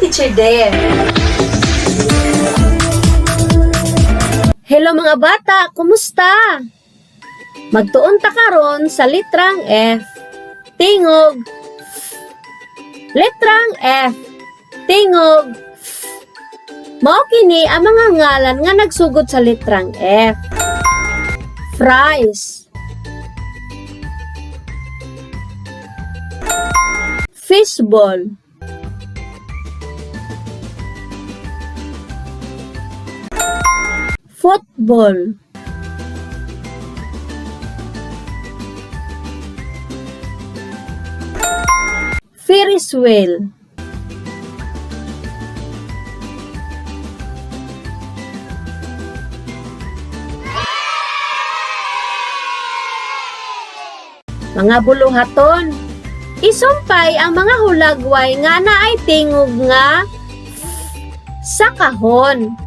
Teacher Dare. Hello mga bata, kumusta? Magtuon ta karon sa litrang F. Tingog F. Litrang F. Tingog F. Mao kini ang mga ngalan nga nagsugod sa litrang F. Fries. Fishball. Football. Ferris wheel. Mga buluhaton. Isumpay ang mga hulagway nga naay tingog nga sa kahon.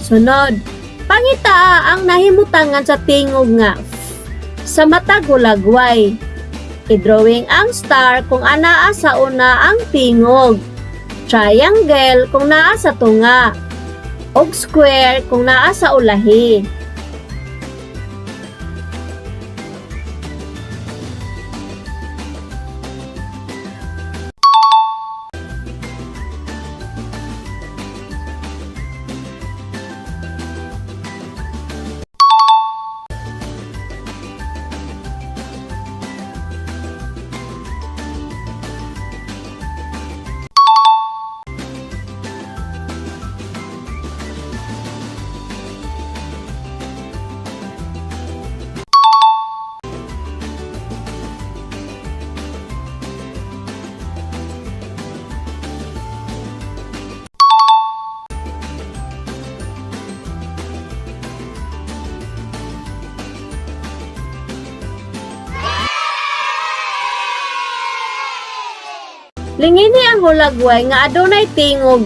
Sunod, pangitaa ang nahimutangan sa tingog nga F sa matag hulagway. I-drawing ang star kung anaa sa una ang tingog. Triangle kung naa sa tunga. Og square kung naa sa ulahi. Lingini ang hulagway nga adunay tingog.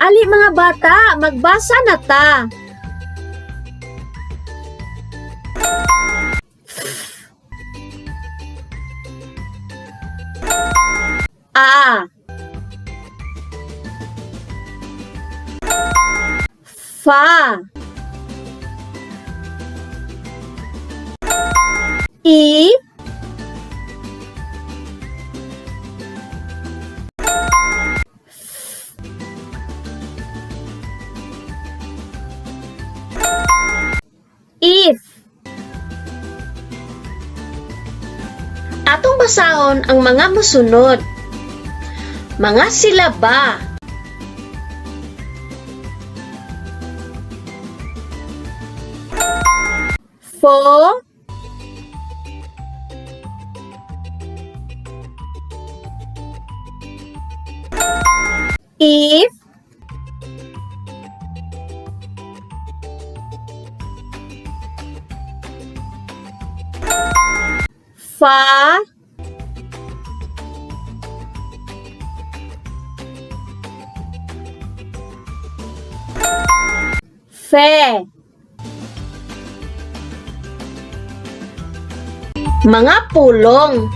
Ali mga bata, magbasa na ta. A. Fa. I. If. Atong basahon ang mga mosunod. Mga silaba. Fo. If. Fa. Fe. Mga pulong.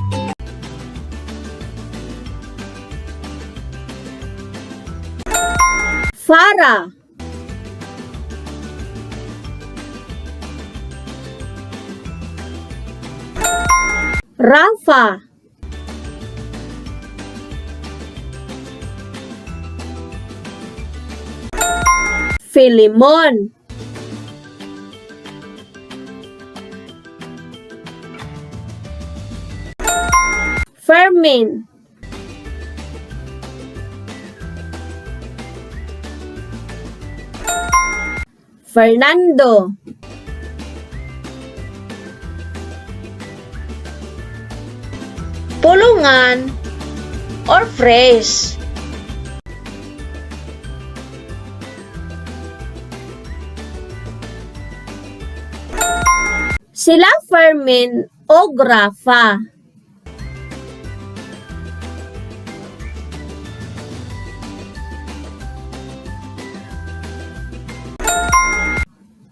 Fara. Rafa. Filimon. Fermin. Fernando. Pulungan or phrase. Sila Fermin o Rafa.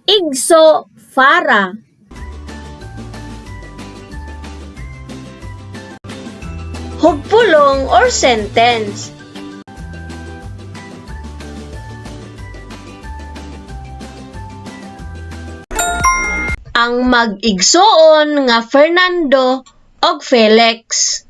Igso Fara. Hugpulong or sentence. Ang mag-igsoon nga Fernando og Felix.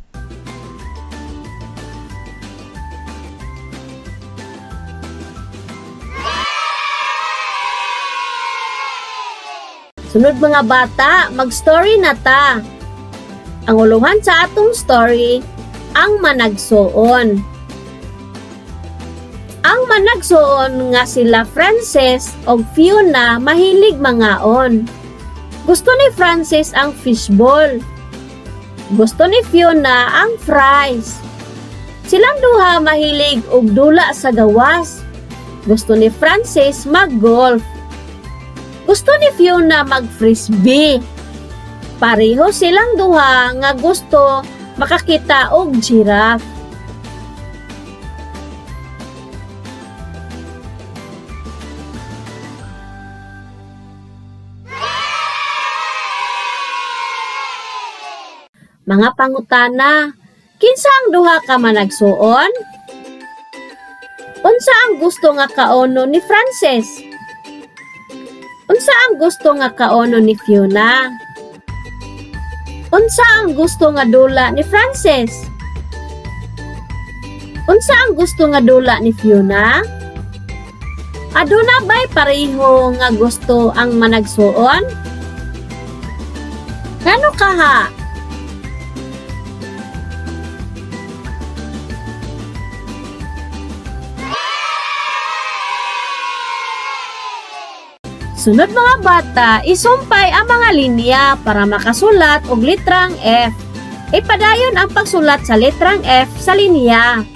Sunod, mga bata, mag-story na ta. Ang uluhan sa atong story, ang managsuon. Ang managsuon nga sila Frances og Fiona mahilig mangaon. Gusto ni Frances ang fishball. Gusto ni Fiona ang fries. Silang duha mahilig og dula sa gawas. Gusto ni Frances mag-golf. Gusto ni Fiona mag-frisbee. Pareho silang duha nga gusto makakita og giraffe. Mga pangutana, kinsa ang duha ka managsuon? Unsa ang gusto nga kaono ni Frances? Unsa ang gusto nga kaono ni Fiona? Unsa ang gusto nga dula ni Frances? Unsa ang gusto nga dula ni Fiona? Aduna ba'y pareho nga gusto ang managsuon? Ngano kaha? Sunod, mga bata, isumpay ang mga linya para makasulat og litrang F. Ipadayon ang pagsulat sa litrang F sa linya.